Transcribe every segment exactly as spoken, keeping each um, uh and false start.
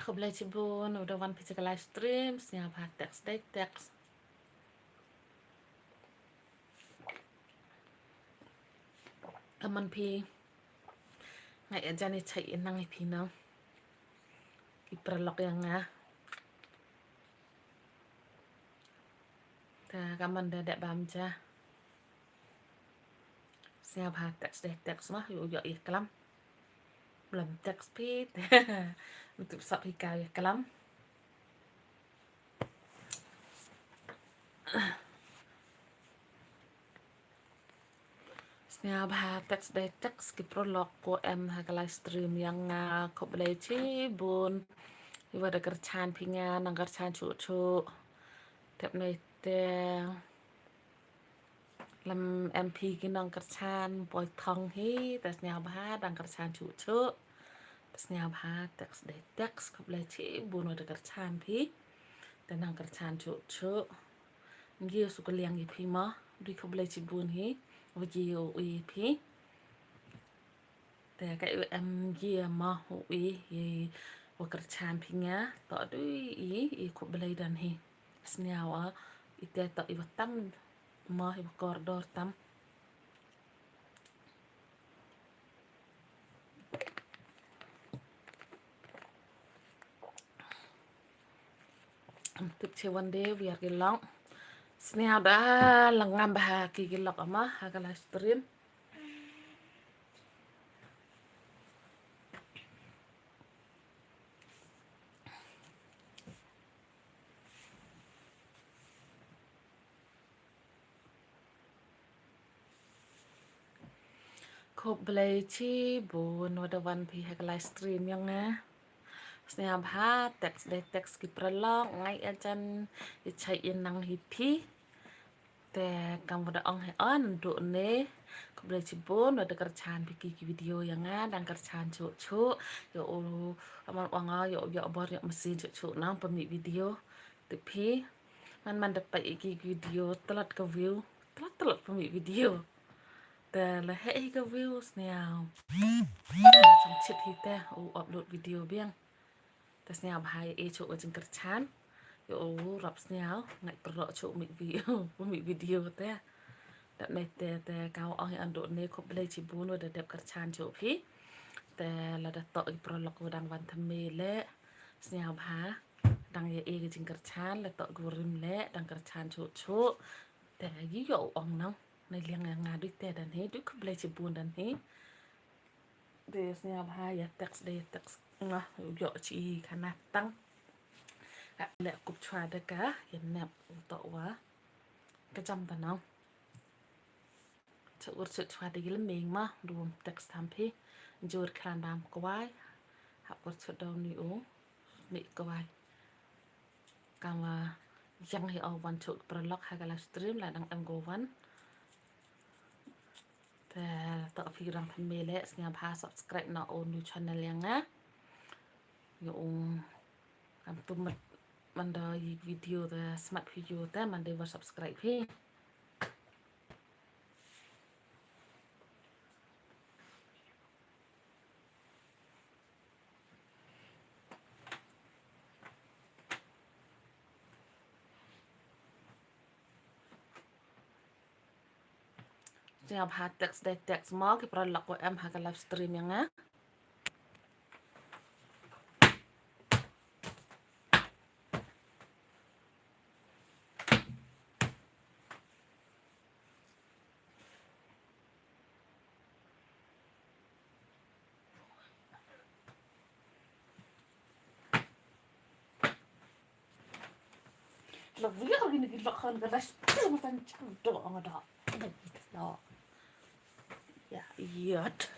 Khublei chibun, uda wan phi sha ka live stream, sngewbha text dei text. Kaman phi, nga ïa jan i chai i nang i phi nang. Ki paralok ïa nga. Ta kaman da dep bam ja. Sngewbha text dei text ma, ïoh ïoh ïa klam. Blam text phi. Untuk sap hi ka ïa klam. Sngewbha text dei text ki paralok ko em ha ka live stream ïa nga, khublei chibun. Iwa da kyrchan phi nga nang kyrchan chuh chuh. Tep nei te. Lam em phi ki nang kyrchan poi thong hi, ta sngewbha dang kyrchan chuh chuh. Ta sngewbha text dei text, khublei chibun wa da kyrchan phi. Ta nang kyrchan chuh chuh. Ngi u su ka liang i phi ma, dui khublei chibun hi. Wa ji u i phi. Te ka i em ji ma u i i wa kyrchan phi nga, to dui i i khublei dan hi. Sngewbha i te to i wa tam ma i wa kordor tam. Tip che wan de wiar ki lok. Sngewbha lang ngam bha ki ki lok ama ha ka live stream. Khublei chibun wa da wan phi ha ka live stream ïa nga. Sngewbha text dei text ki paralok, nga ïa jan i chai i nang hi phi. Te kam wa da ong hi on du ne. Khublei chibun wa da kyrchan phi ki ki video ïa nga, dang kyrchan chuh chuh. Ïoh u aman wa nga ïoh ïoh bor ïoh masin chuh chuh nang pynmih video. Te phi man man da peit ki video tlot ka view, tlot tlot pynmih video. Te la heh hi ka view sniaw. Cham chit hi te u upload video biang. Te sniaw bha ïa e chuh ka jingkyrchan. Ïoh u rap sniaw ngai pyrlok chuh mih video, mih video te. Dap ne te te kaw ong hi an du ne khublei chibun wa da dep kyrchan chuh phi. Te lada toh i paralok wa dang wan thymme leh. Sniaw bha dang ïa e ka jingkyrchan, la toh gurim leh dang kyrchan chuh chuh. Te ïoh u ong nang. Nai liang ïa nga dui te dan hi, dui khublei chibun dan hi. Te sniaw bha ïa text dei text nga ïoh chi khana tang. Leh kup chwa da ka ïa nep u toh wa ka jam ta nang. Chawur chawur chwa da gila meng ma du wam text tham phi. Jur klan bam kwai. Hap wur chawur daw ni u ni kwai. Kama yang hi o wan chawur paralok ha ka live stream la dang em go wan. Te to phi rang phi me le sngewbha subscribe na o new channel ïa nga. Ïoh u kam tu mat man da i video te smat video te man da wa subscribe phi. Sngewbha text dei text mo ki paralok wa em ha ka live stream ïa nga. La wiar gini ki lok han ka das tu matan chang do ang da. Ya, iyat.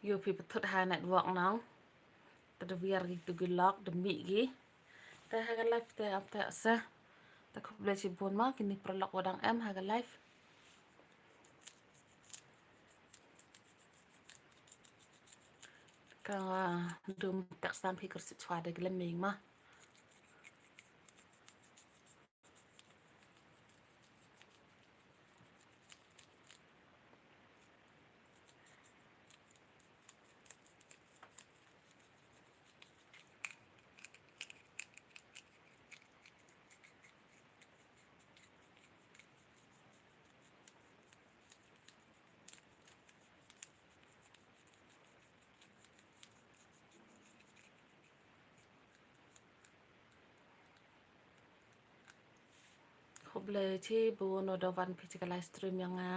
Ïoh phi bthut ha network nang. Te da wiar ki tu ki lok da mih ki. Te ha ka live te ap te sa. Te khublei shibun ma kini paralok wa dang em ha ka live. Ka dum tak sam phi kyrsit chwa da gilem ming ma. Khublei shibun uno da wan phi sha ka live stream ïa nga.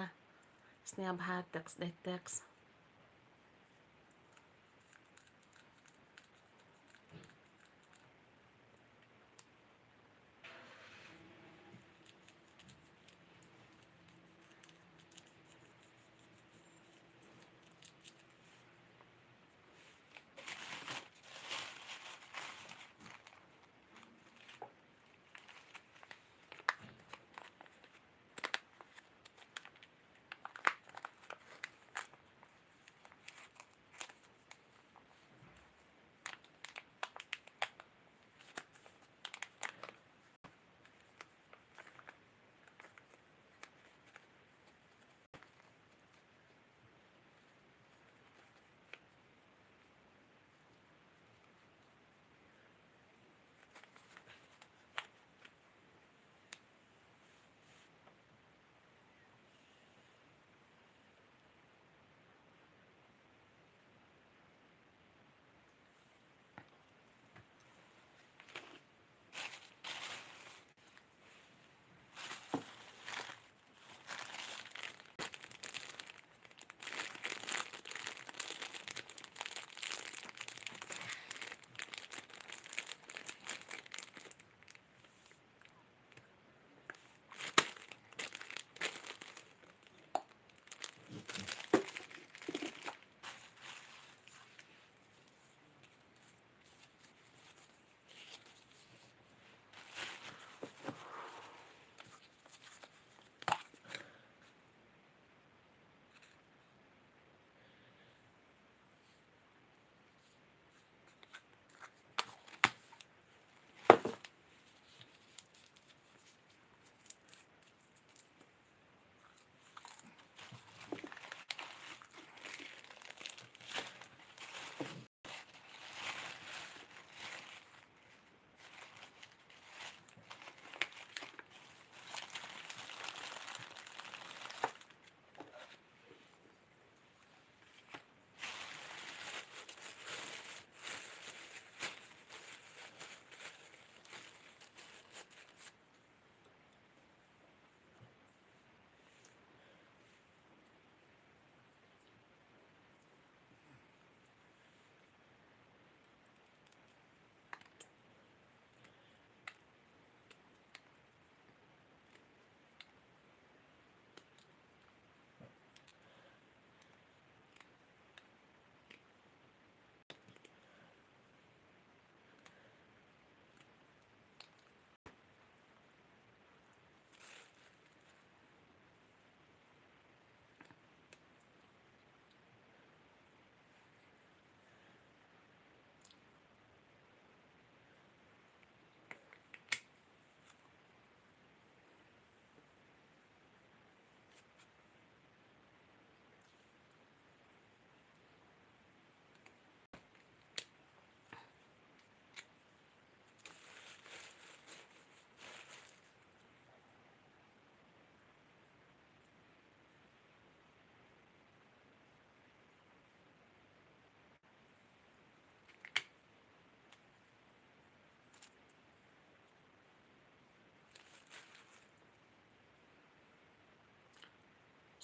Sngewbha text dei text.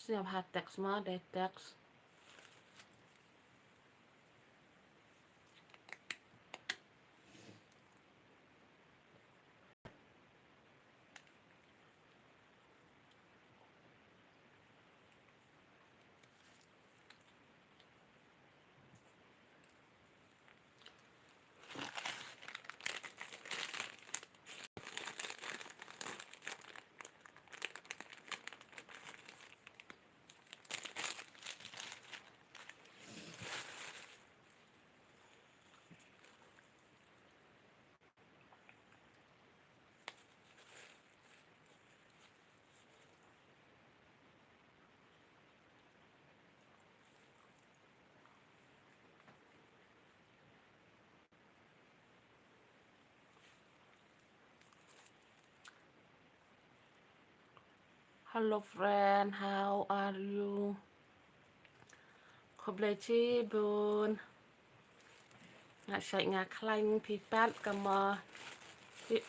Sngewbha text ma, dei text. Hello friend, how are you? Khublei chibun. Nga shait nga khlaiñ phi pat kama phi,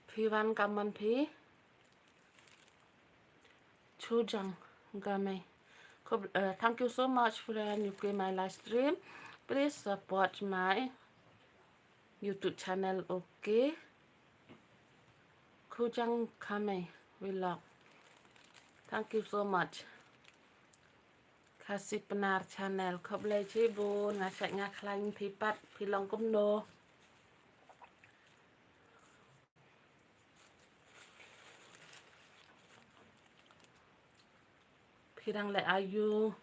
phi wan kaman phi. Chujang Gamei. Khub-, uh, thank you so much friend, you came my live stream. Please support my YouTube channel, okay? Khujang Khamei vlog. Thank you so much. Khasi Pnar channel. Khublei chibun, nga shait nga khlaiñ phi pat, phi long kumno? Phi dang leh aïu?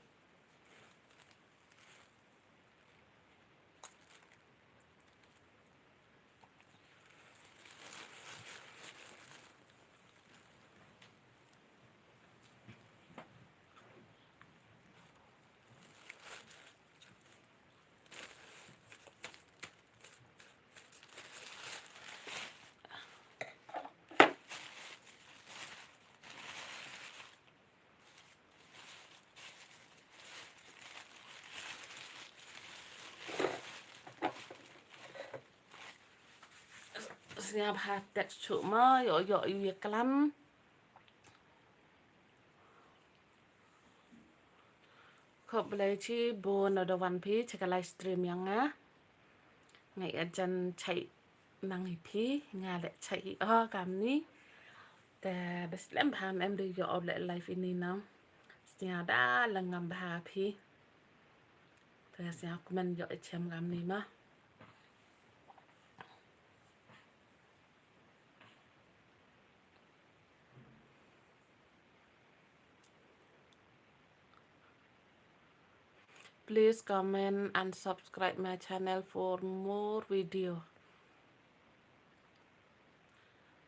Sngap ha tek shuh ma, ïoh ïoh ïa klam. Khublei chibun, nda wan phi cha ka live stream ïa nga. Nga ïa jan chait nang hi phi, nga leh chait hi o kamni. Te bes lem bha em dei ïoh leh live ini nang. Sngap da la ngam bha phi. Te sngap kmen ïoh i chem kamni ma. Please comment and subscribe my channel for more video.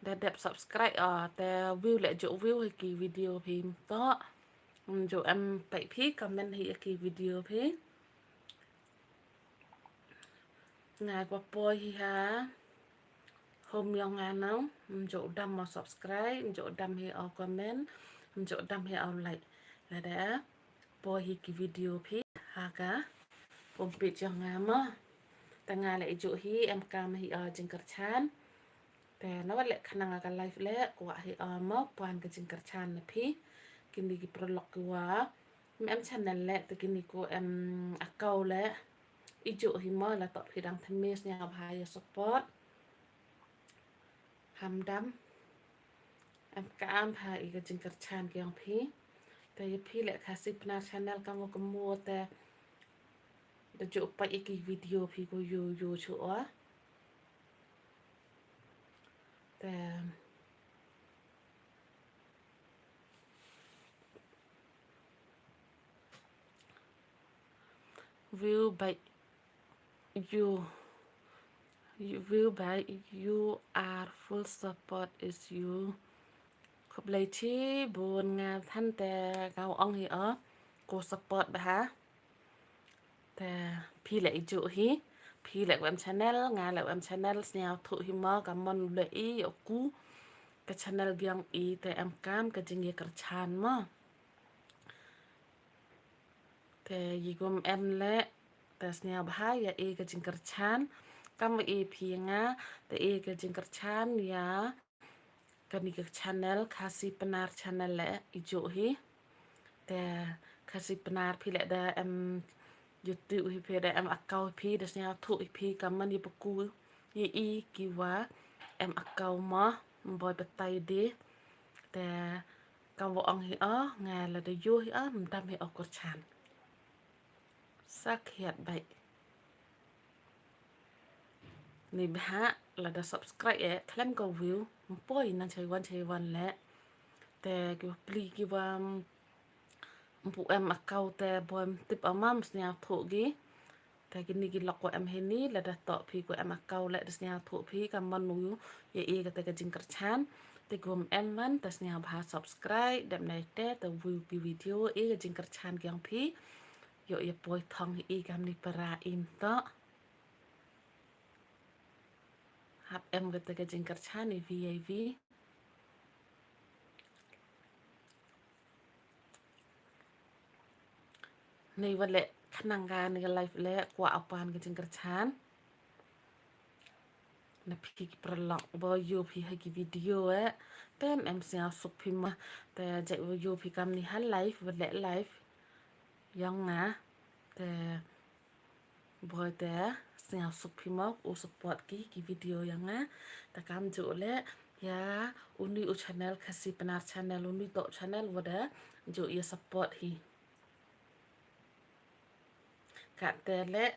Da dep subscribe ah, te view leh ju view hi ki video phi to. Ju em peit phi comment hi ki video phi. Nga kwah poi hi ha home ïong nga nang, mjok dam mo subscribe, mjok dam hi o comment, mjok dam hi o like. Lada poi hi ki video phi ha ka home page ïong nga mo. Te nga leh juk hi em kam hi o jingkyrchan. Te na wat leh khnang ka live leh kwah hi o mo pwan ka jingkyrchan na phi. Kini ki paralok ki wa em channel leh te kini ko em account leh. Ijuk hi mo la tok phi dang themis nia bha ïa support. Ham dam. Em kam bha i ka jingkyrchan ki ong phi. Te ïa phi leh Khasi Pnar channel ka mo ka mo te. Da juk pat i ki video phi ko yu yu chu o. Te view by you, you view by you are full support is you. Khublei chibun nga than te ka ong hi o ko support bha. Te phi leh ijuk hi, phi leh em channel, nga leh em channel sniaw thuh hi mo ka mon leh i o ku ka channel biang i te em kam ka jingïakyrchan mo. Te i gum em leh te sniaw bha ïa i ka jingkyrchan kam i phi nga te i ka jingkyrchan ïa kani ka channel Khasi Pnar channel leh ijuk hi. Te Khasi Pnar phi leh da em YouTube hi phi da em account phi da sniaw thuh hi phi ka man i paku i i ki wa em account mo mboi batai de. Te ka wa ong hi o nga la da yu hi o mdam hi o kyrchan. Sa khiat bai. Ni bha lada subscribe eh khlem ka view mpoi nan chai wan chai wan leh. Te ki wa pli ki wa mpu em account te boi mtip amam sniaw thuh gi. Te kini ki lok wa em hini lada tok phi ko em account leh da sniaw thuh phi ka man u ïa i ka te ka jingkyrchan. Te gum em man te sniaw bha subscribe dep nai te te view ki video i ka jingkyrchan ki ong phi. Ïoh ïa poi thong hi i kam ni para im to. Hap em kata ka jingkyrchan i V I V. Nei wat leh khnang ka nei ka live leh kwah u pan ka jingkyrchan. Na phi ki paralok ba ïoh phi ha ki video eh. Te em sngewsuk phi ma. Te jait ba ïoh phi kam ni ha live, wat leh live ïong nga. Te boi te sngewsuk phi ma u support ki ki video ïong nga. Te kam ju leh ïa uni u channel Khasi Pnar channel, uni to channel wat da ju ïa support hi. Kate leh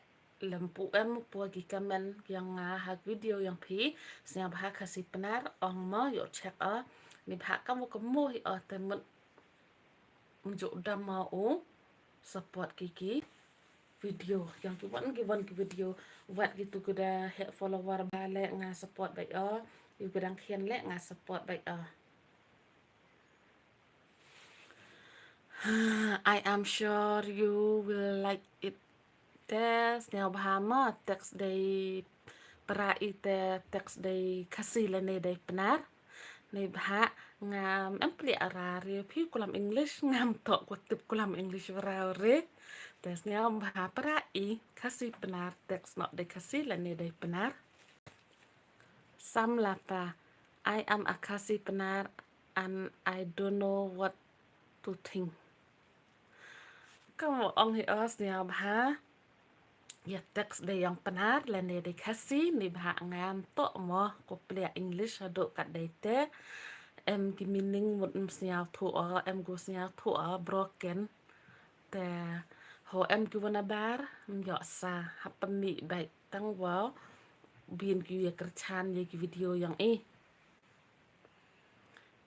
lem pu em pu ki comment ïong nga ha video ïong phi. Sngewbha Khasi Pnar ong mo ïoh check o. Ni bha kam u kamo hi o te mut mjuk dam mo u support ki ki video ïong ki wan ki wan ki video wat ki tu ki da heh follower ba leh nga support bai o. Ïu ki dang khian leh nga support bai o. I am sure you will like it. Te sngewbha ma text dei pra i te text dei Khasi lane dei Pnar. Nei bha ngam em pli ara re phi kulam English ngam tok ku tip kulam English vra re. Te sngewbha pra i Khasi Pnar text nok dei Khasi lane dei Pnar. Sam lapa, I am a Khasi Pnar and I don't know what to think. Kam ong hi o sngewbha. Ïa text dei ïong Pnar lane dei Khasi ni bha ngam tok mo ko plia English haduh kat dei te. Em ki meaning mut em sngewthuh o, em ko sngewthuh o broken. Te ho em ki wana bar em ïoh sa hap pynmih beit tang wa bin ki ïa kyrchan ïa ki video ïong i.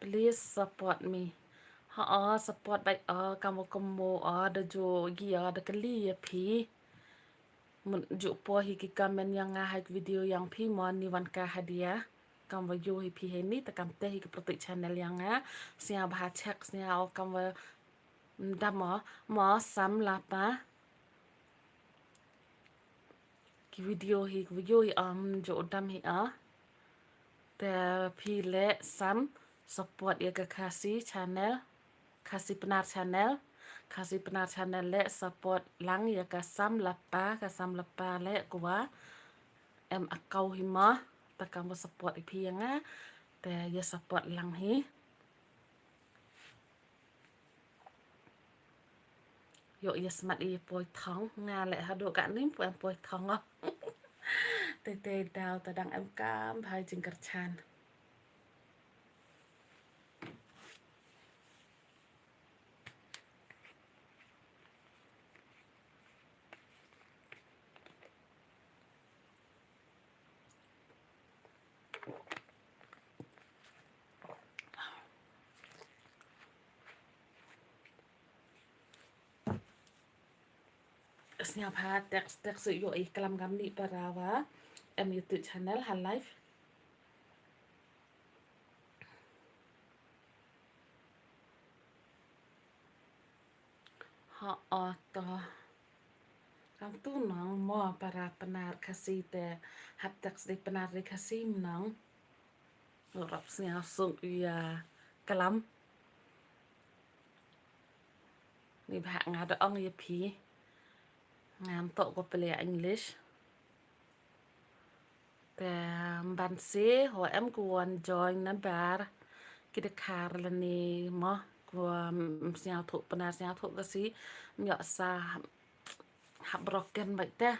Please support me. Ha o support beit o kam wa kamo o da ju gi o da kali ïa phi. Mut ju po hi ki comment ïong nga ha ki video ïong phi mo ni wan ka hadia. Kam wa ïoh hi phi hi ni te kam te hi ki protek channel ïong nga. Sngewbha check sngewbha o kam wa Mdam o, mo sam lapa. Ki video hi, ki video hi om jo dam hi o. Te phi leh sam support ïa ka Khasi channel, Khasi Pnar channel, Khasi Pnar channel leh support lang ïa ka sam lapa, ka sam lapa leh kwah em account hi mo. Te kam wa support ïa phi ïa nga. Te ïa support lang hi. Ïoh ïa smat ïa poi thong nga leh haduh katne ym poi thong o. Te te daw te dang em kam bha jingkyrchan. Sngewbha text text ïoh i klam kamni para wa em YouTube channel ha live. Ha o to. Kam tu nang mo para Pnar Khasi te hap text dei Pnar dei Khasi nang. Rap sngewsuk ïa klam. Ni bha nga da ong ïa phi. Ngam tok ko pele English. Te mban se ho em ko wan join na bar. Ki da khar lane mo ko, um, sngewthuh Pnar sngewthuh Khasi. Ym ïoh sa hap broken beit te.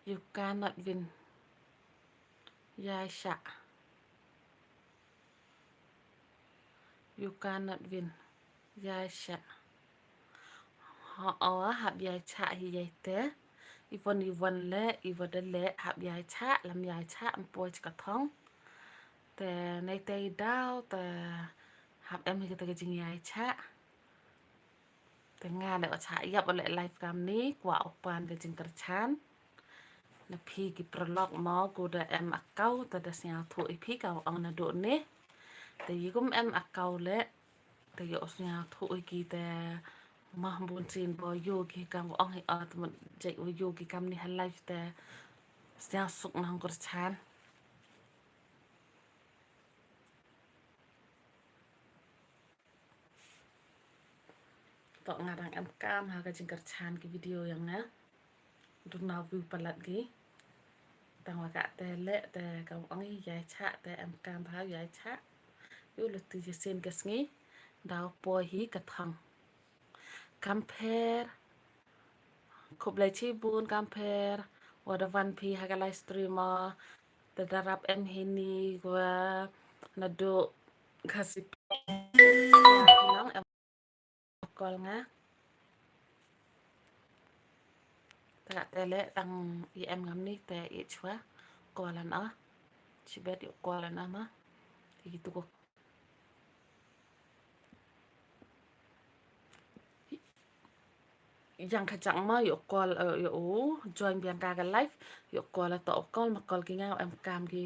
You cannot win. Ïai shah. You cannot win. Ïai shah. Ha o hap ïai shah hi ïai te. Iwon iwon leh, iwon da leh, hap ïai shah, lam ïai shah, ym poi chka thong. Te nei te daw, te hap em hi kata ka jingïai shah. Te nga leh o shah ïap o leh live kamni, kwah o pan ka jingkyrchan. Na phi ki paralok mo ko da em account, te da sngewthuh i phi ka ong naduh ne. Te ïa kum em account leh, te ïoh sngewthuh i ki te mah bun sien bo ïoh ki kam ong hi o te mut jait wa ïoh ki kamni ha live te sngewsuk nang kyrchan. Nga dang em kam ha ka jingkyrchan ki video ïa nga. Duna view palat ki. Tang wa ka te leh te kam ong i ïai chah te em kam bha ïai chah. Ïu luti ïa sien ka sngi. Daw poi hi ka thang. Kampher. Khublei chibun Kampher. Wa da wan phi ha ka live stream mo. Te da rap em hi ni wa naduh Khasi. Nang em call nga. Ta te leh tang i em ngam ni te i chwa call an a. Chibet ïu call an a ma. Te ki tu ko. Yang ka jang ma ïu call, eh, ïu join biang ka ka live. Ïu call to call ma call ki nga em kam ki.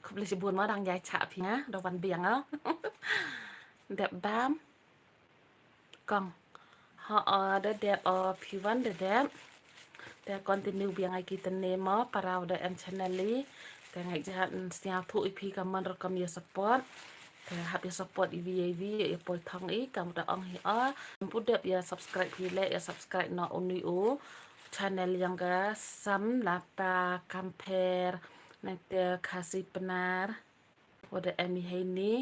Khublei chibun ma dang ïai chah phi nga da wan biang a. Dep bam. Kong. Ha, o, da dep, o, phi wan da dep. Te continue biang ai ki tene mo para u da em channel i. Te ngai jia sñiawthuh i phi ka man rukom ïa support. Te hap ïa support i vi i vi ïa poi thong i kam da ong hi o. Pu dep ïa subscribe hi le ïa subscribe no uni u. Channel yang ka Sam Lata Kampher. Nang te Khasi Pnar. Wa da em i hei ni.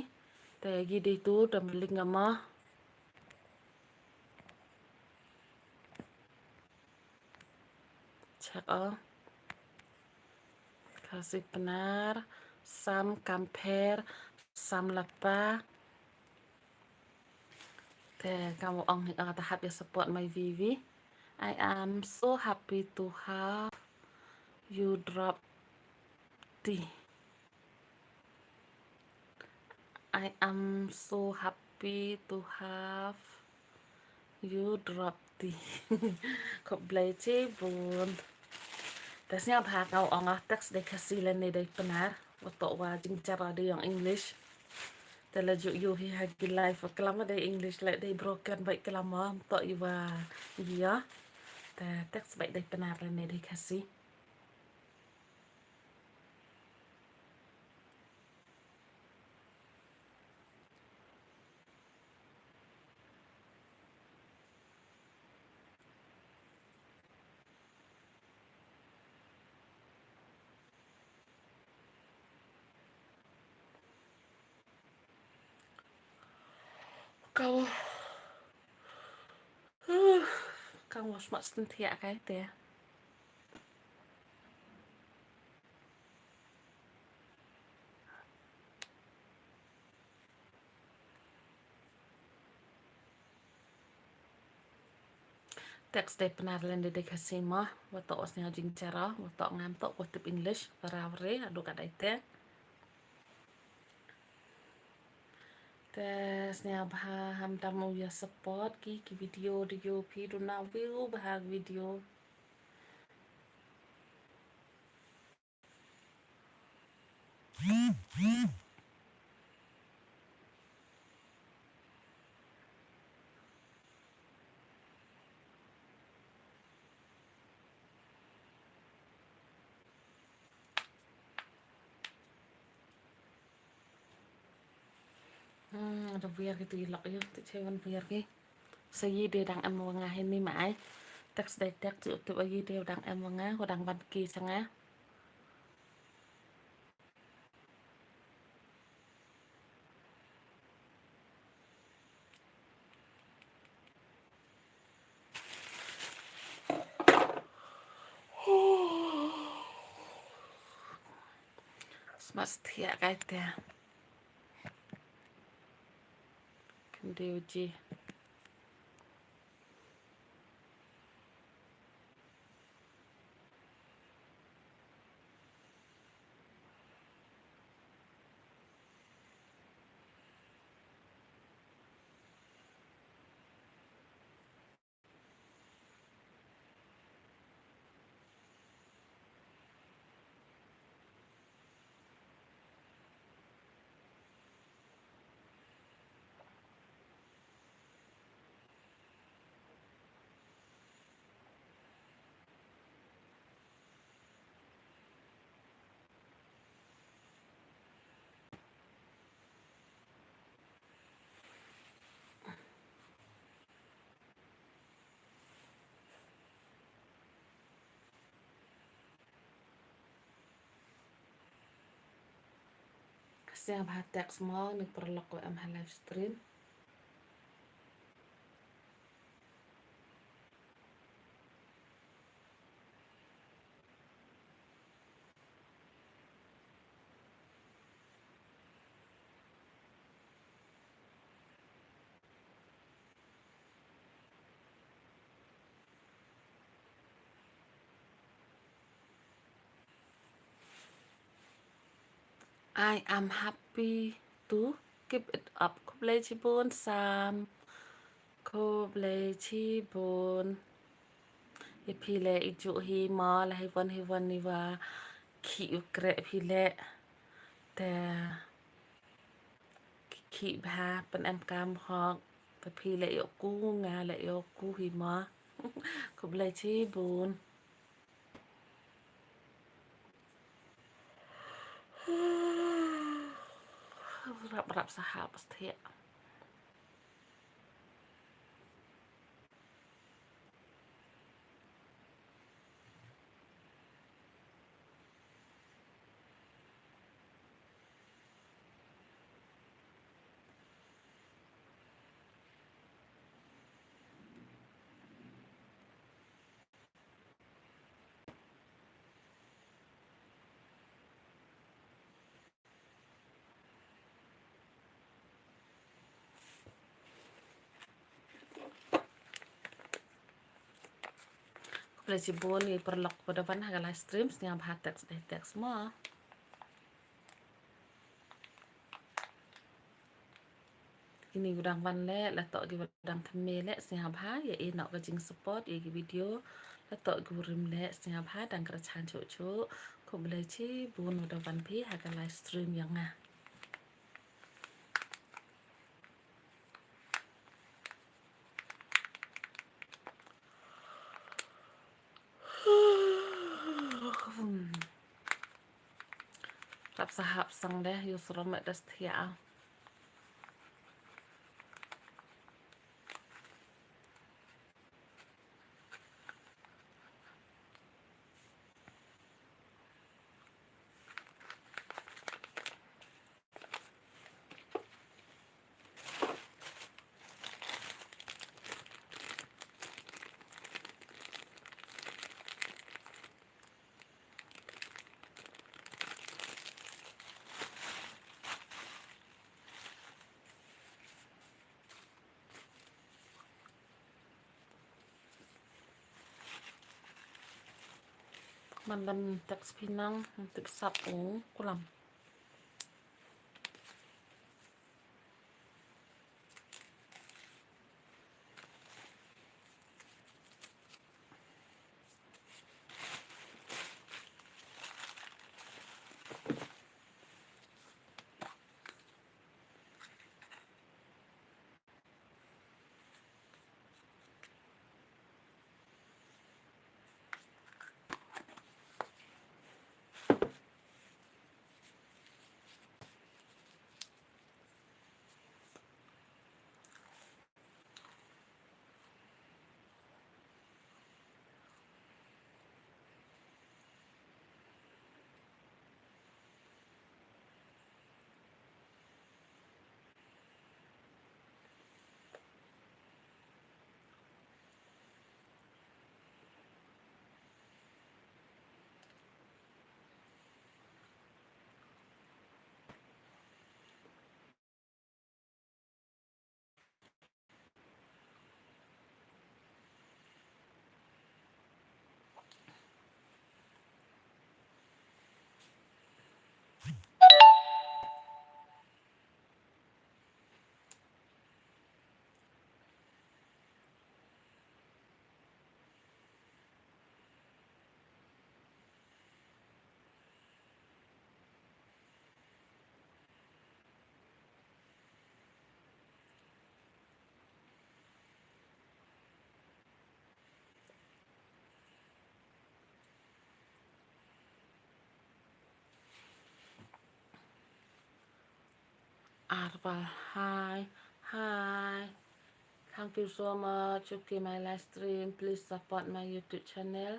Te gi dei tu da mling ama. Check o. Khasi Pnar, Sam Kampher, Sam Lata. Te kam ong hi, ah, ta hap ïa support mai vivi. I am so happy to have you drop tea. I am so happy to have you drop tea. Khublei chibun. Te sñiawbha ka ong a text dei Khasi lane dei Pnar. Wa toh wa jingchara dei ong English. Te la ju ïoh hi ha ki live wa klam dei English le dei broken bait klam wa toh i wa ïa. Te text bait dei Pnar lane dei Khasi. Ka, ka wa smat sentiak kai te. Text dei Pnar lane dei Khasi ma, wa toh wa sñiaw jingchara, wa toh ngam toh wa tip English, wa ra wa re, adu ka dei te. Te sñiawbha ham tam u ïa support ki, ki video, video phi duna view bha video. Hmm, da wiar ki tu i lok ïa, tu che wan wiar ki. Sa yi de dang em wa nga hin ni ma ai. Text dei text tu tu yi de dang em wa nga, wa dang wan ki sa nga. Smat thiah kai te. Kan dei u ji. Sngewbha text mo ïa ki paralok kiba em ha live stream. I am happy to keep it up. Khublei chibun Sam. Khublei chibun. Ïa phi leh i ju hi mo la hi wan hi wan ni wa. Ki u kre phi leh. Te ki bha pyn em kam hok. Te phi leh ïoh ku nga leh ïoh ku hi mo. Khublei chibun. Rap rap sahap sthia. Khublei chibun ïa ki paralok ba da wan ha ka live stream, sngewbha text dei text mo. Kine ki dang wan leh, la toh ki dang thymme leh, sngewbha ïa i noh ka jingsupport ïa ki video. La toh ki rim leh, sngewbha dang kyrchan chuh chuh. Khublei chibun ba da wan phi ha ka live stream ïa nga. Rap sahap sang deh, ïoh srom da sthia. Man dam text phi nang, tip sap u kulam. Arval, hi, hi. Thank you so much. Okay, my live stream. Please support my YouTube channel.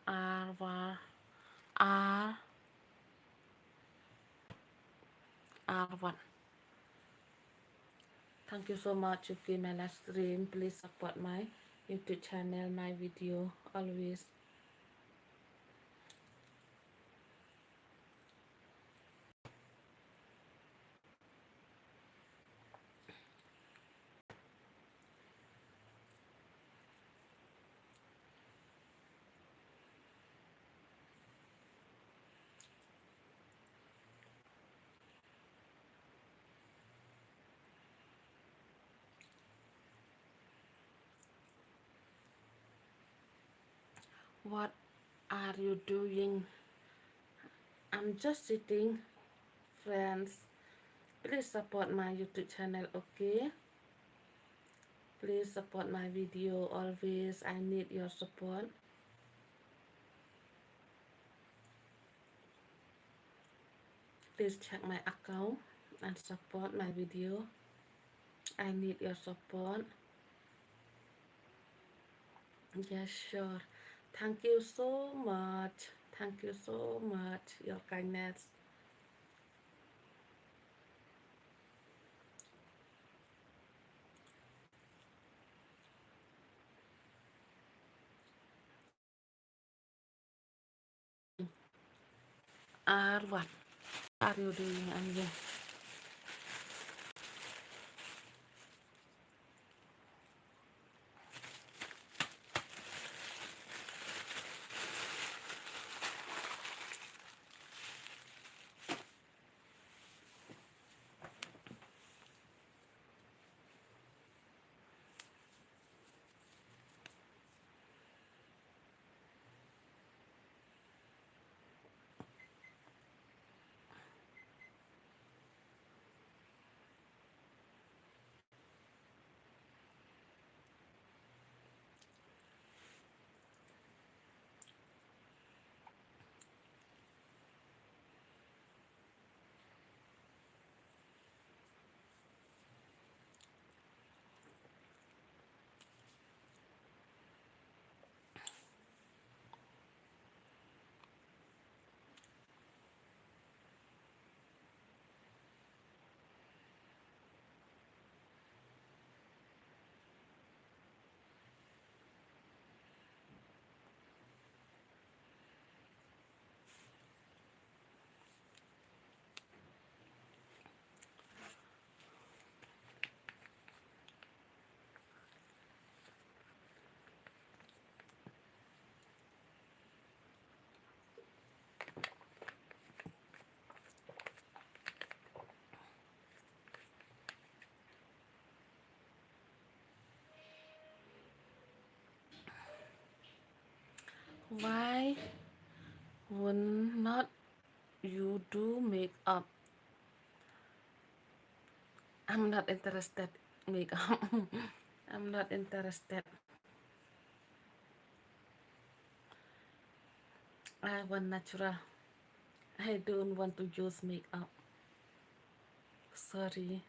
Arval, Ar. Arwan. Thank you so much, you came my live stream. Please support my YouTube channel, my video, always. What are you doing? I'm just sitting, friends. Please support my YouTube channel, okay? Please support my video always. I need your support. Please check my account and support my video. I need your support. Yes, sure. Thank you so much. Thank you so much. Your kindness. Arwan. Are you doing? Why would not you do makeup? I'm not interested makeup. I'm not interested. I want natural. I don't want to use makeup. Sorry.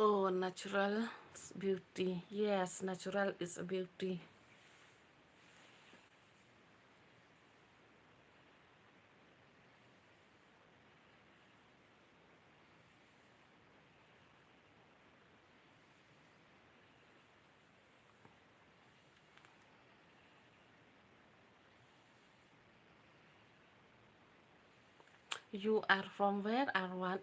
Oh, natural beauty. Yes, natural is a beauty. You are from where or what?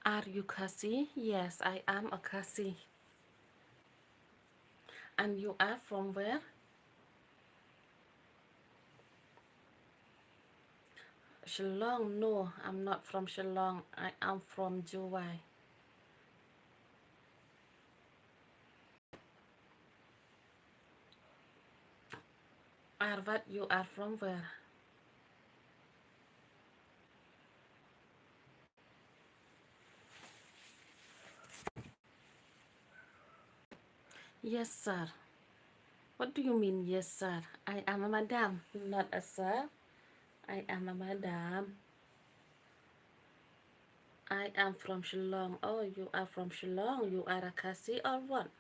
Are you Khasi? Yes, I am a Khasi. And you are from where? Shillong? No, I'm not from Shillong. I am from Jowai. Arwat, you are from where? Yes, sir. What do you mean, yes, sir? I am a madam, not a sir. I am a madam. I am from Shillong. Oh, you are from Shillong. You are a Khasi or what?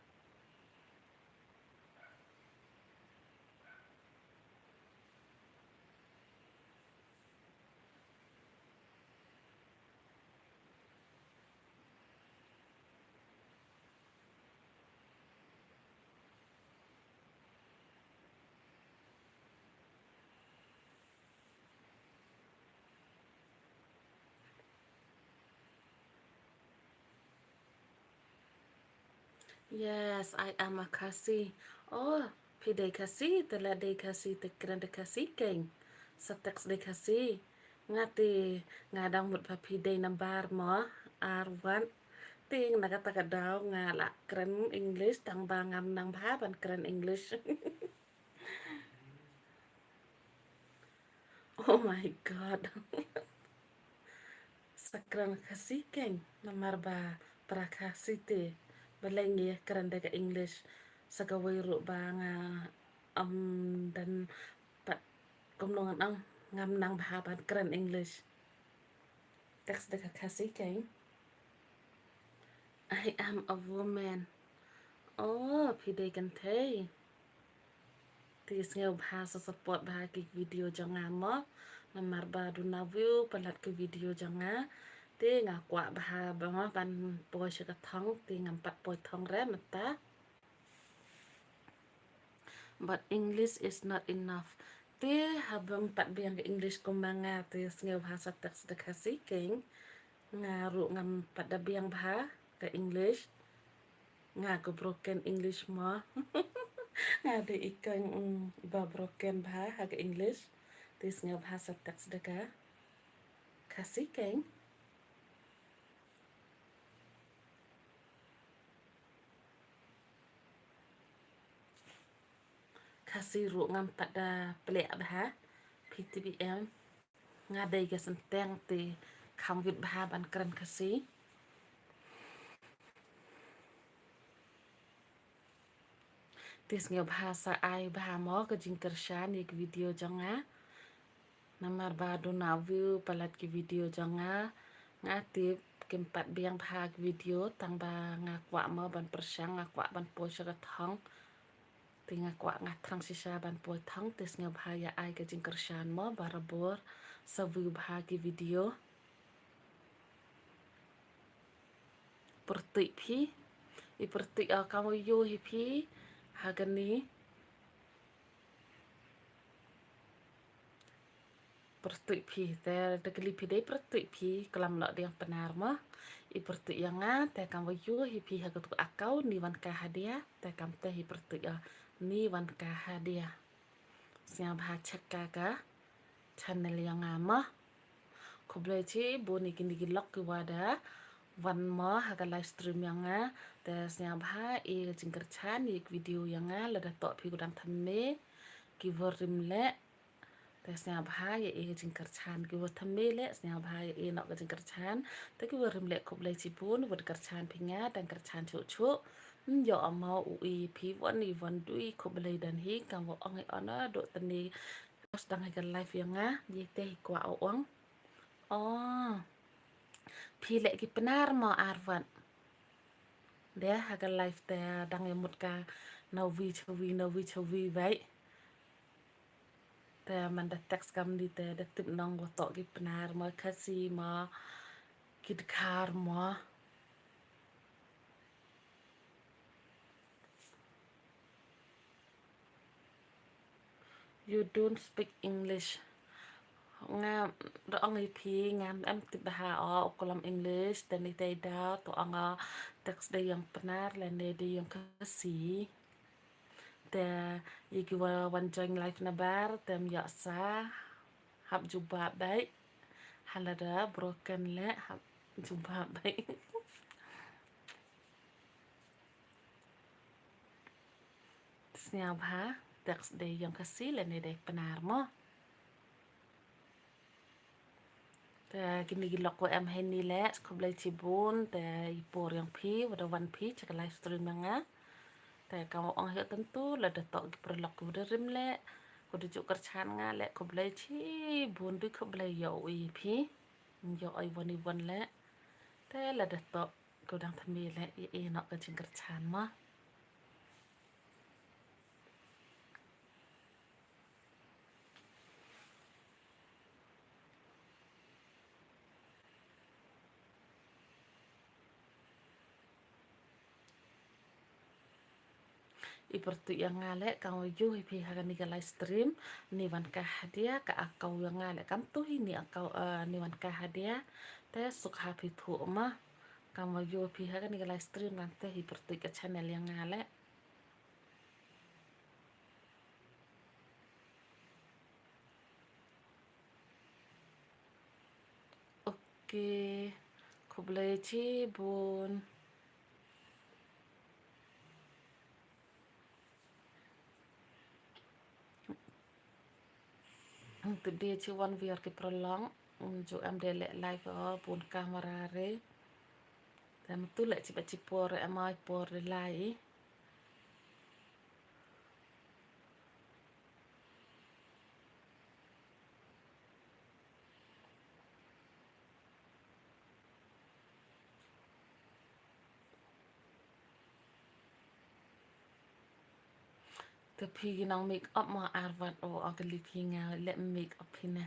Yes, I am a Khasi. Oh, phi dei Khasi, te la dei Khasi, te kren da Khasi keng. Sa text da Khasi. Nga te, nga dang mut ba phi dei number mo, ar wat. Te na kata ka daw nga la kren English, tang ba ngam nang bha ban kren English. Oh my God. Sa kren Khasi keng, namar ba para Khasi te, balei ngi kren da ka English, sa kawei ruh ba nga, um, dang pat kumno ngan ong, ngam nang bha ban kren English. Text da ka Khasi keng. I am a woman. Oh, phi dei kynthei. Te sngewbha sa support bha ki video jong nga mo. Namar ba duna view palat ki video jong nga. Te nga kwah bha ba mo ban poi sha ka thong, te ngam pat poi thong re mynta. But English is not enough. Te haba ym pat biang ka English kum ma nga, te sngewbha sa text da Khasi keng. Nga ruh ngam pat da biang bha ka English. Nga ka broken English mo. Nga dei i keng, mm, ba broken bha ha ka English. Te sngewbha sa text da ka Khasi keng. Khasi ruh ngam pat da plie bha, P T B M. Nga dei ka synteng te kham wit bha ban kren Khasi. Te sngewbha sa ai bha mo ka jingkyrshan ïa ki video jong nga. Namar ba duna view palat ki video jong nga. Nga tip kim pat biang bha ki video, tang ba nga kwah mo ban pyrshang, nga kwah ban poi sha ka thong. Te nga kwah, nga thrang shisha ban poi thong, te sngewbha ïa ai ka jingkyrshan mo, barabor sa view bha ki video. Pyrtuit phi, i pyrtuit, ah, kam ïoh hi phi ha kane. Pyrtuit phi, te da kylli phi dei pyrtuit phi, klam noh dei Pnar mo. I pyrtuit ïa nga, te kam ïoh hi phi ha katu ka account, ni wan ka hadia, te kam te hi pyrtuit ïa, ni wan ka hadia. Sngewbha check ka ka channel ïa nga mo. Khublei chibun ïa kine ki lok ki wa da wan mo ha ka live stream ïa nga. Te sngewbha ïa ka jingkyrchan ïa ka video ïa nga, lada toh phi ku dang thymme, ki wa rim leh. Te sngewbha ïa ïa ka jingkyrchan, ki wa thymme leh sngewbha ïa ïa noh ka jingkyrchan. Te ki wa rim leh khublei chibun, wat kyrchan phi nga, dang kyrchan chuh chuh. Ym ïoh amo u i phi wan i wan dui, khublei don hi, kam wa ong i ona, doh tani. Sdang hi ka live ïa nga, ïa te hi kwah u ong. Oh. Phi leh ki Pnar mo ar wat. Dei ha ka live te dang ïa mut ka na wi cha wi, na wi cha wi bai. Te man da text kam ni te da tip nong wa toh ki Pnar mo, Khasi mo, ki Dkhar mo. You don't speak English. Nga da ong ïa phi ngam em tip bha o u klam English, te ni te da to ong text da ïong Pnar lane da ïong Khasi. Te ïa ki wa wan join live na bar te ym ïoh sa hap jubab bai. Hala da broken leh hap jubab bai. Sngewbha text da ïong Khasi lane da Pnar mo. Te kine ki lok wa em heini leh, khublei chibun, te i por ïong phi wa da wan phi cha ka live stream ïa nga. Te kam ong hi tyntu, lada toh ki paralok ki wa da rim leh, ko da ju kyrchan nga leh, khublei chibun, du khublei ïa u i phi. Ïa u i wan i wan leh. Te lada toh ko dang thymmai leh, ïa i noh ka jingkyrchan ma. I pyrtuit ïa nga leh, kam wa ïoh hi phi ha kani ka live stream, ni wan ka hadia, ka account ïa nga leh, kam tu hi ni account, eh, ni wan ka hadia, te suk ha phi thuh ma, kam wa ïoh hi phi ha kani ka live stream, ngan te hi pyrtuit ka channel ïa nga leh. Ok, khublei chibun. Te dei chi wan wiar ki paralok, mm, ju em dei leh live o, bun kamera re. Te mynta leh chi ba chi por, em ai por re lai. Te phi ki nang make up ma Arwat o, o ka lip hi nga leh make up hi na.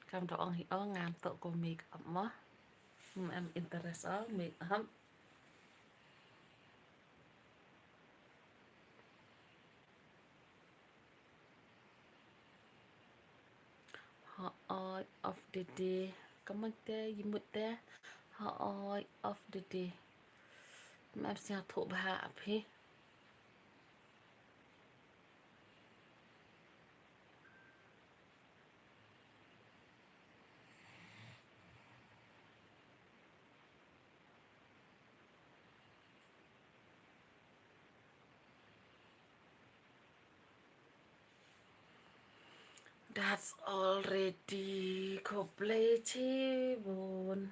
Kam da ong hi o ngam toh ko make up ma. Hmm, em interest o make up. Hooid, off the day. Kamang te, i mut te. Hooid, off the day. Mem sia thok bha phi. That's already. Khublei chibun.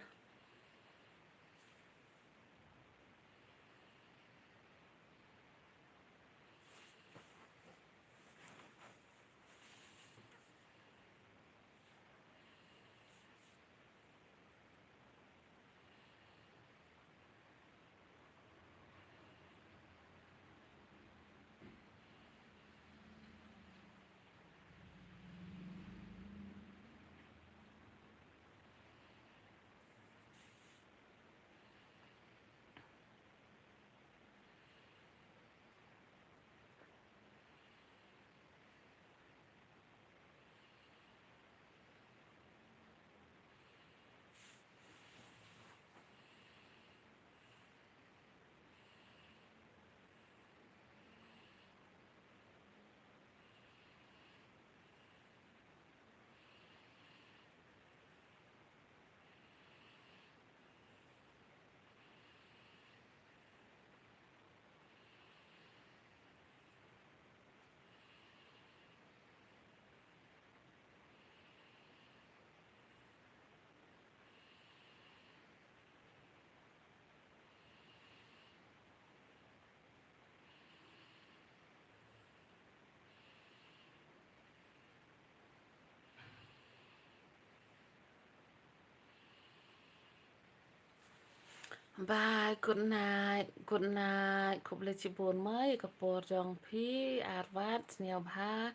Bye, good night, good night. Khublei chibun ma ïa ka por jong phi, Arwat, sngewbha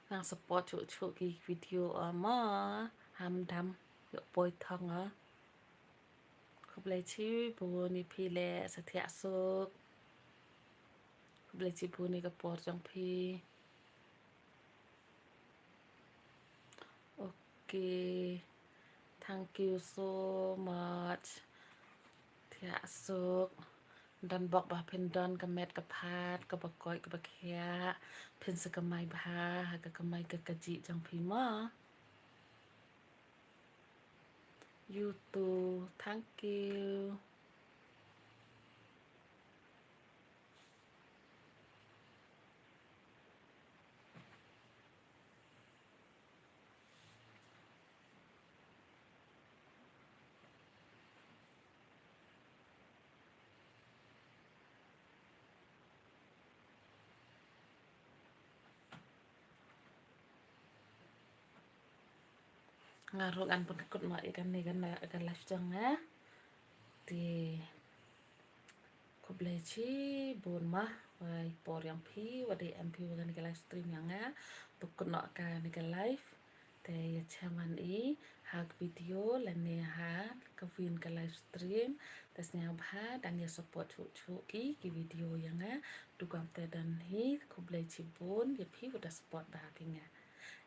nang support chuh chuh ki video o ma. Ham dam ïoh poi thong o. Khublei chibun ïa phi leh, sa thiah suk. Khublei chibun ïa ka por jong phi. Ok. Thank you so much. Thiah suk. Don bok ba phin don ka met ka phad, kaba koit kaba khiah. Phin sa kamai bha ha ka kamai ka kajih jong phi ma. You too. Thank you. Nga ruh ngan pynkut noh ïa kane ka live jong nga. Te khublei shibun ma, wa i por ïa phi, wa dei em phi wa kane ka live stream ïa nga. Pynkut noh kane ka live. Te ïa shem wan i ha ka video lane ha ka win ka live stream. Te sngewbha dang ïa support shuh shuh ki ki video ïa nga. Duh kumta don hi, khublei shibun ïa phi wa da support bha ïa nga.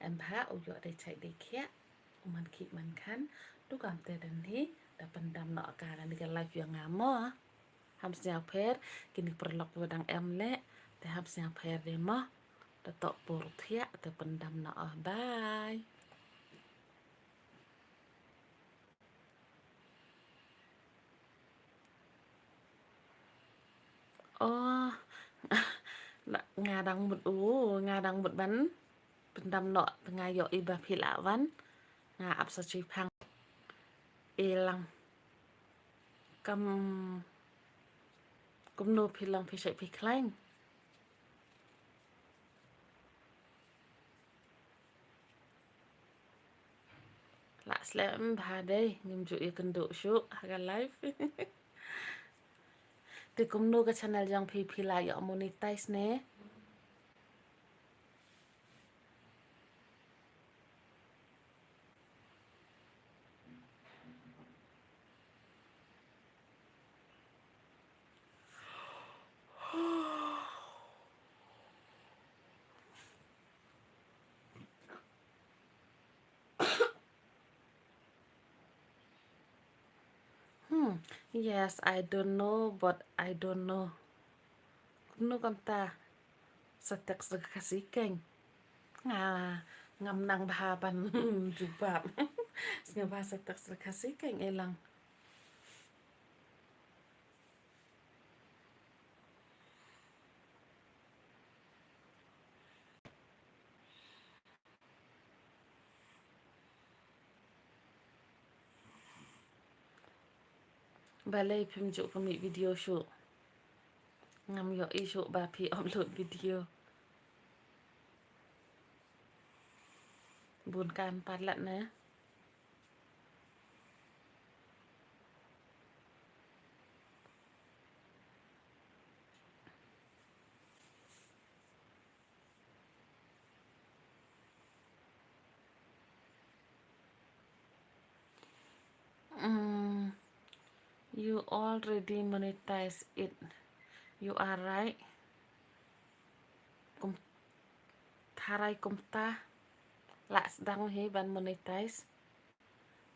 Em bha u ïoh dei chai dei khiah, u man khih man khan. Duh kumta don hi, da pyndam noh kane ka live ïa nga mo. Ham sngewpher kine paralok wa dang em leh. Te ham sngewpher dei mo. Da toh por thiah te pyndam noh. Bye. Oh, nga dang mut, oh, nga dang mut ban pyndam noh, te nga ïohi ba phi lah wan, nga ap sa shu phang. E lang. Kam, kumno phi long, phi shait phi khlaiñ? Lah slem bha dei, ngim ju ïakynduh shuh ha ka live. Te kumno ka channel jong phi, phi la ïoh monetize ne? Hmm. Yes, I don't know, but I don't know. Kumno kumta? Sa text da ka Khasi keiñ. Nga, ngam nang bha ban jubab. Sngewbha sa text da ka Khasi keiñ, e lang. Balei phim ju commit video shuh? Ngam ïohi shuh ba phi upload video. Bun kan palat ne. Mm, you already monetize it. You are right. Kum, tharai kumta lah sdang hi ban monetize.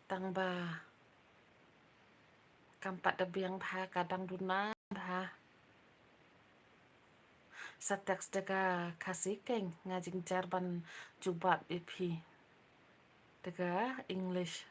Tang ba kam pat da biang bha, ka dang duna bha. Sa text da ka Khasi keiñ, nga jynjar ban jubab ïa phi da ka English.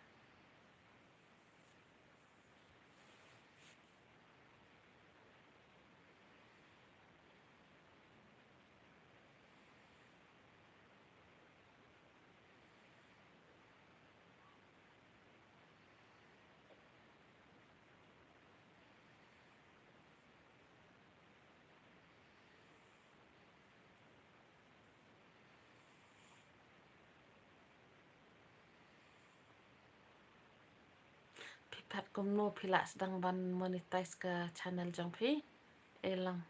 Phi pat kumno phi lah sdang ban monetize ka channel jong phi? E lang.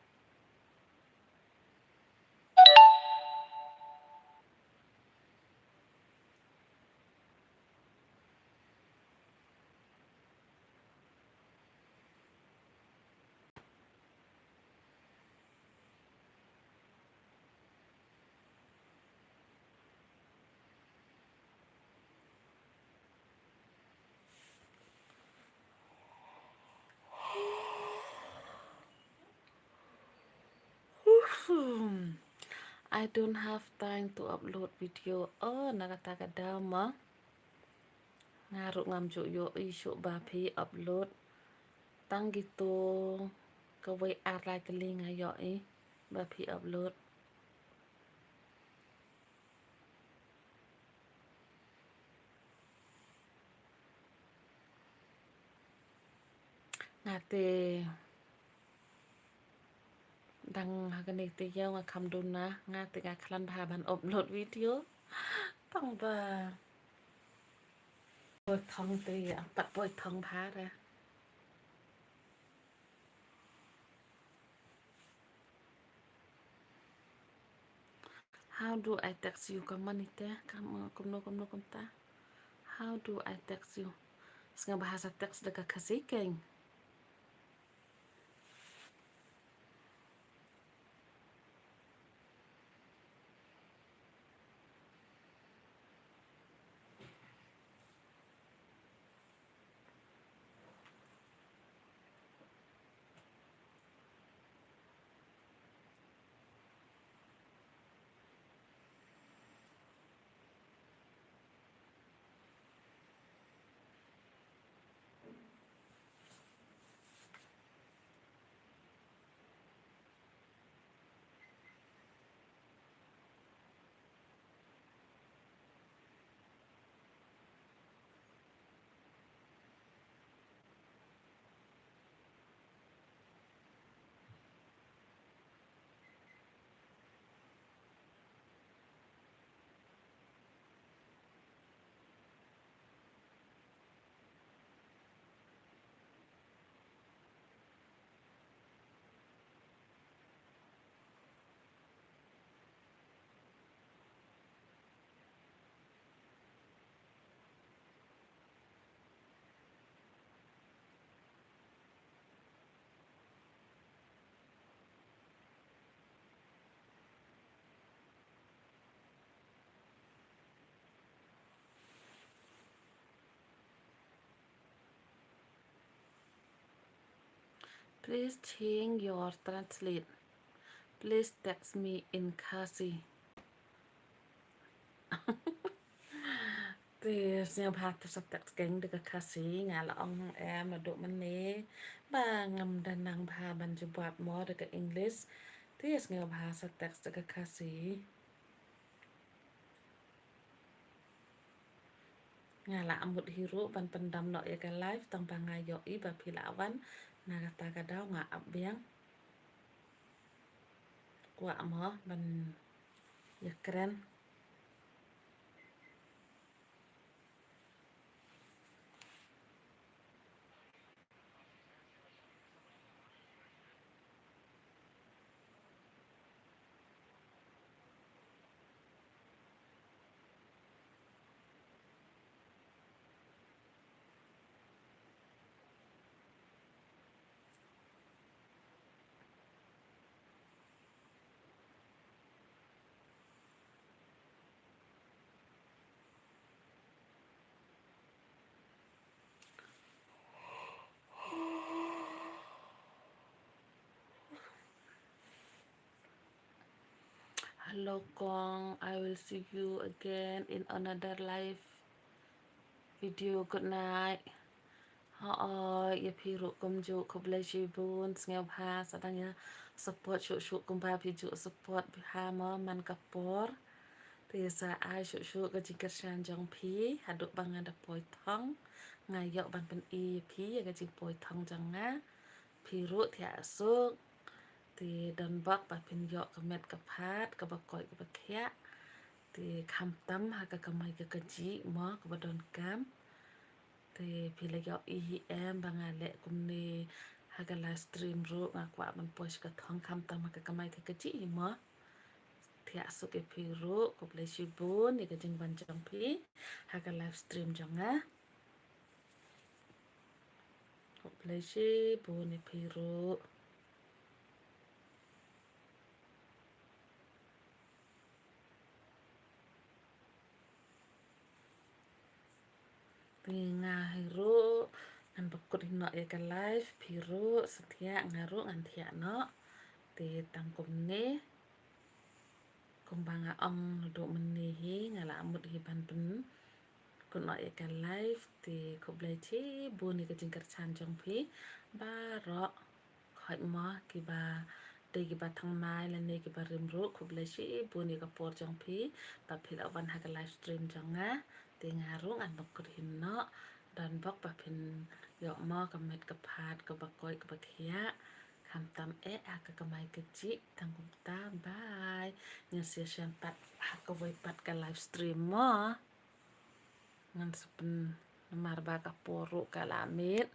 I don't have time to upload video. Oh, na kata ka daw ma. Nga ruh ngam ju ïohi shuh ba phi upload. Tang kito kawei ar lai tylli nga ïohi ba phi upload. Nga te dang ha kane te ïa nga kham duna, nga te nga khlaiñ bha ban upload video. Tang ba Poi thong te, ah, pat poi thong bha re. How do I text you? Kumno te, kam, kumno, kumno, kumta. How do I text you? Sngewbha sa text da ka Khasi keiñ. Please change your translate. Please text me in Khasi. Te sngewbha te sa text keiñ da ka Khasi, nga la ong em naduh mynne ba ngam da nang bha ban jubab mo da ka English. Te sngewbha sa text da ka Khasi. Nga la mut hi ruh ban pyndam noh ïa ka live tang ba nga ïohi ba phi la wan na kata ka daw nga ap biang. Kwah mo ban ïakren. Hello Kong, I will see you again in another live video. Good night. Hooid, ïa phi ruh kumjuh, khublei shibun, sngewbha sa dang ïa support shuh shuh kumba phi ju support bha mo man ka por. Te sa ai shuh shuh ka jingkyrshan jong phi haduh ba ngan da poi thong. Nga ïoh ban pyni ïa phi ïa ka jingpoi thong jong nga. Phi ruh thiah suk. Te don bok ba phin ïoh ka met ka phad kaba koit kaba khiah. Te khamtam ha ka kamai ka kajih mo kaba donkam. Te phi la ïohi hi em ba nga leh kumne ha ka live stream ruh, nga kwah ban poi sha ka thong khamtam ha ka kamai ka kajih hi mo. Thiah suk ïa phi ruh, khublei shibun ïa ka jingwan jong phi ha ka live stream jong nga. Khublei shibun ïa phi ruh. Te nga hi ruh ngan ba kut hi noh ïa ka live, phi ruh sa thiah, nga ruh ngan thiah noh. Te tang kumne. Kumba nga ong naduh mynne hi, nga la mut hi ban pynkut noh ïa ka live. Te khublei shibun ïa ka jingkyrshan jong phi baroh. Khot mo kiba dei kiba thymmai lane kiba rim ruh, khublei shibun ïa ka por jong phi ba phi la wan ha ka live stream jong nga. Te nga ruh ngan ba kut hi noh, don bok ba phin ïoh mo ka met ka phad kaba koit kaba khiah. Khamtam eh ha ka kamai kajih. Tang kumta, bye. Ngin sa ïashem pat ha kawei pat ka live stream mo. Ngan sa pyn Namar ba ka por ruh ka la miet.